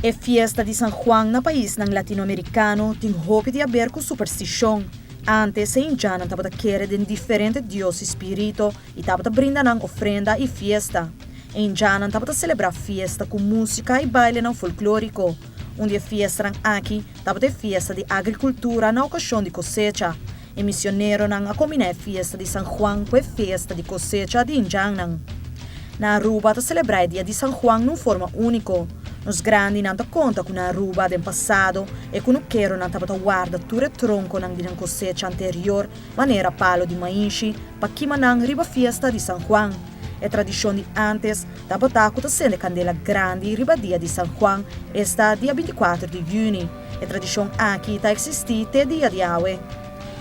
E fiesta di San Juan na paisnan latinoamerikano tin hopi di haber ku superstishon. Ántes e indjannan tabata kere den diferente dios i spirito i tabata brinda nan ofrenda i fiesta. E indjannan tabata selebrá fiesta ku músika i bailenan folklóriko. Un di e fiestanan aki tabata e fiesta di agrikultura na okashon di kosecha. E misioneronan a kombiná e fiesta di San Juan ku e fiesta di kosecha di indjannan. Na Aruba ta selebrá e dia di San Juan na un forma úniko. Nos grandinan ta konta ku na Aruba den pasado e kunukeronan tabata warda tur e tronkonan di nan kosecha anterior manera palo di mainshi pa kima nan riba fiesta di San Juan. E tradishon di ántes tabata ku ta sende kandela grandi riba dia di San Juan, esta dia bintikuater di yüni. E tradishon aki ta eksistí te dia di awe.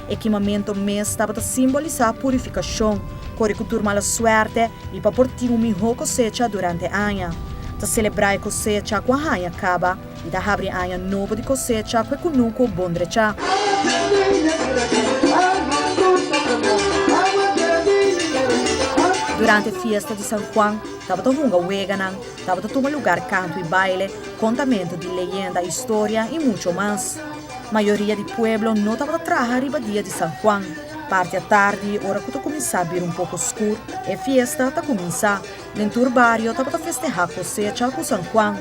E kimamentu mes tabata simbolisá purifikashon, kore ku tur mala suerte i pa por tin un mihó kosecha durante aña. Ta selebrá e kosecha ku a haña kaba i ta habri aña nobo di kosecha ku e kunuku bon drechá. Durante fiesta di San Juan tabata hunga weganan, tabata tuma lugar kantu i baile, kontamentu di leyenda i storia i mucho mas. Mayoria di pueblo no tabata traha riba dia di San Juan. Parti atardi, ora ku ta kuminsá bira un poko skur, e fiesta ta kuminsá. Den tur bario tabata festehá kosecha ku San Juan.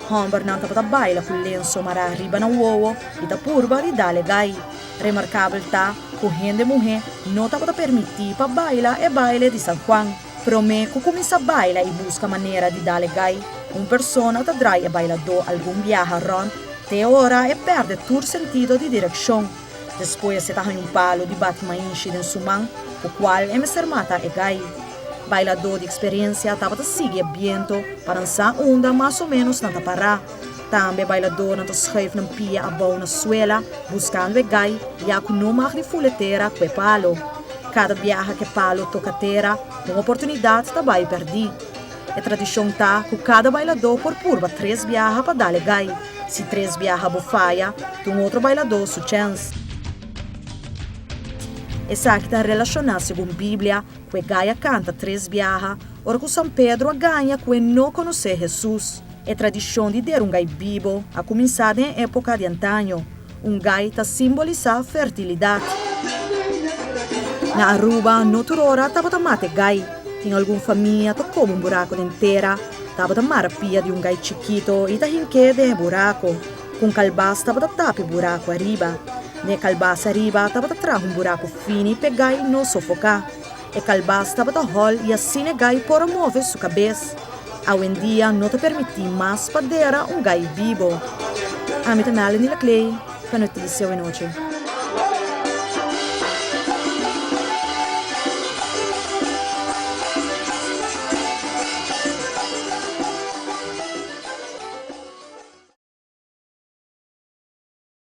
Hòmbernan tabata baila ku lenso mará riba nan wowo i ta purba di dal e gai. Remarkabel ta ku hende muhé no tabata permití pa baila e baile di San Juan. Promé ku kuminsá baila i buska manera di dal e gai, un persona ta drai e bailadó algun biaha rònt te ora e pèrdè tur sentido di direkshon. Despues e ta haña un palu di bati mainshi den su man ku kual e mester mata e gai. Bailadó di eksperensia tabata sigui e biento pa nan sa unda mas o ménos nan ta pará. Tambe bailadónan ta schuif nan pia abou na suela buskando e gai ya ku no mag di fula e tera ku e palo. Kada biaha ku e palo toka tera, un oportunidat ta bai pèrdí. E tradishon ta ku kada bailadó por purba tres biaha pa dal e gai. Si tres biaha bo faya, ta un otro bailadó su chèns. Esaki ta relashoná segun Biblia ku e gai a kanta tres biaha ora ku San Pedro a gaña ku e no konosé Hesus. E tradishon di der un gai bibo a kuminsá den e époka di antaño. Un gai ta simbolisá fertilidat. Na Aruba no tur ora tabata mata e gai. Tin algun famia ta koba un buraku den tera, tabata mara pia di un gai chikito i ta hink'é den e buraku. Ku un kalbas tabata tapa e buraku ariba. Den e kalbas ariba tabata traha un buraku fini p'e gai no sofoká. E kalbas tabata hòl i asina e gai por a move su kabes. Awendia no ta permití mas pa dera un gai bibo. Ami ta Melanie Laclay pa Noticia Awenochi.